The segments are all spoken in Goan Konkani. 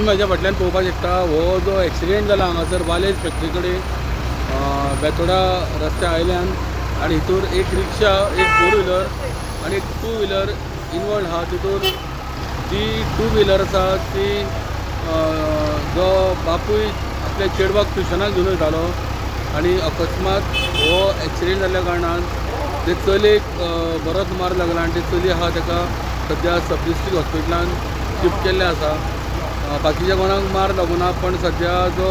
म्हाज्या फाटल्यान पळोवपाक शकता हो जो एक्सिडेंट जाला हांगासर वालेज फॅक्टरी कडेन बेतोडा रस्त्या आयल्यान आनी हितूर एक रिक्षा, एक फोर व्हिलर आनी एक टू व्हिलर इनवॉल्ड आहा. तितूर जी टू व्हिलर आसा ती जो बापूय आपल्या चेडवाक ट्युशनाक घेवन वयतालो आनी अकस्मात हो एक्सिडेंट जाल्ल्या कारणान ते चलयेक बरोच मार लागला आनी ती चली आहा ताका सद्या सब डिस्ट्रिक्ट हॉस्पिटलान शिफ्ट केल्लें आसा. बाकीच्या कोणाक मार लागूना, पण सद्या जो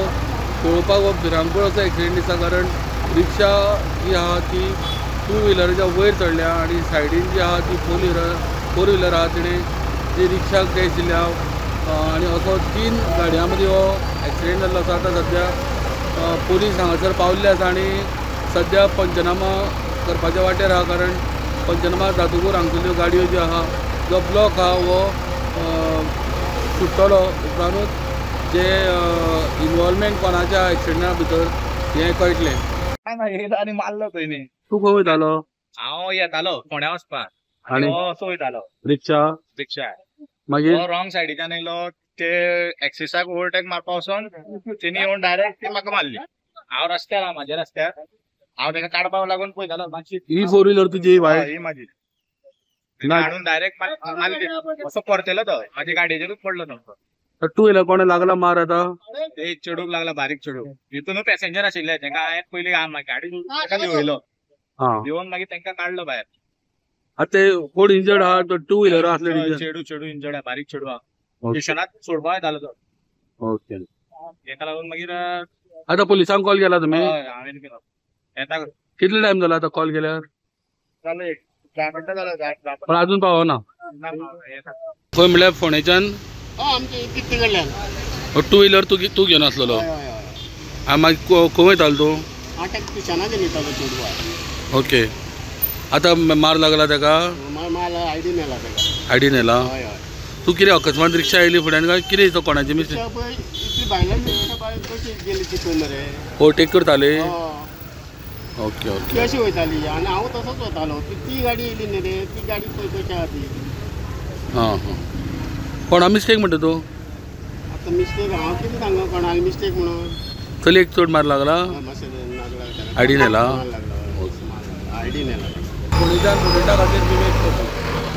पळोवपाक हो भिरांकूळ असो एक्सिडेंट दिसता, कारण रिक्षा जी आहा ती टू व्हिलराच्या वयर चडल्या आनी सायडीन जी आहा ती फोर व्हिलर आहा तिणें जी रिक्षाक डॅश दिल्या आनी असो 3 गाडयां मदीं हो एक्सिडेंट जाल्लो आसा. आतां सद्या पुलीस हांगासर पावल्ले आसा आनी सद्या पंचनामा करपाच्या वाटेर आहा, कारण पंचनामा जातकूच हांगसरल्यो गाडयो ज्यो आहा जो ब्लॉक आहा हो सुट्टलो, उपरांतूच जे इनवॉल्वमेंट कोणाच्या एक्सिडेंटा भितर हें कळटलें. आनी मारलो थंय. तूं खंय वयतालो? हांव येतालो फोंड्या वचपाक आनी असो वयतालो रिक्षा रिक्षा मागीर रॉंग सायडीच्यान येयलो, ते एक्सिसाक ओवरटेक मारपा वचोन तेणी येवन डायरेक्ट ती म्हाका मारली. हांव रस्त्यार आहा, म्हाज्या रस्त्यार हांव तेका काडपाक लागून पळयतालो. मातशी ही फोर व्हिलर तुजी वायट ही म्हाजी हाडून डायरेक्ट मारली, असो परतेलो तो म्हाज्या गाडयेचेरूच पडलो तो. टू व्हिलर कोणा लागला मार? आतां ते चेडूक लागला, बारीक चेडूक. हितून पॅसेंजर आशिल्ले, तेंका हांवें पयलीं गाडी ताका देंवयलो, देंवोन मागीर तेंका काडलो भायर. आतां ते कोण इंजर्ड आहा? तो टू व्हिलर आसले चेडू, चेडू इंजर्ड आहा, बारीक चेडू आहा. स्टेशनात सोडपा येतालो तो. ओके, तेका लागून मागीर आतां पुलिसांक कॉल केला तुमी? हांवें केलो. येता कितलो टायम जाला आतां कॉल केल्यार? जालो एक 10 मिनटां जालो, पण अजून पावना. खंय म्हणल्यार फोंडेच्यान? टू व्हिलर तूं तूं घेवन आसलेलो? आनी मागीर खंय वयतालो तूं? ओके, आतां मार लागला ताका? आयडीन येला. तूं कितें अकस्मात रिक्षा आयली फुड्यान काय कितें कोणाची मिस्टेक? ओवरटेक करताले? ओके ओके, अशी वयताली आनी हांव तसोच वतालो, ती गाडी येयली न्ही रे, ती गाडी पळय कशी आहा ती. हां हां, कोणा मिस्टेक म्हणटा तूं? आतां मिस्टेक हांव कितें सांगू कोणाली मिस्टेक म्हणून? चलयेक चड मार लागला? आयडीन येला? आयडीन येला. फोंडेच्यान बुलेटा खातीर विवेक करता.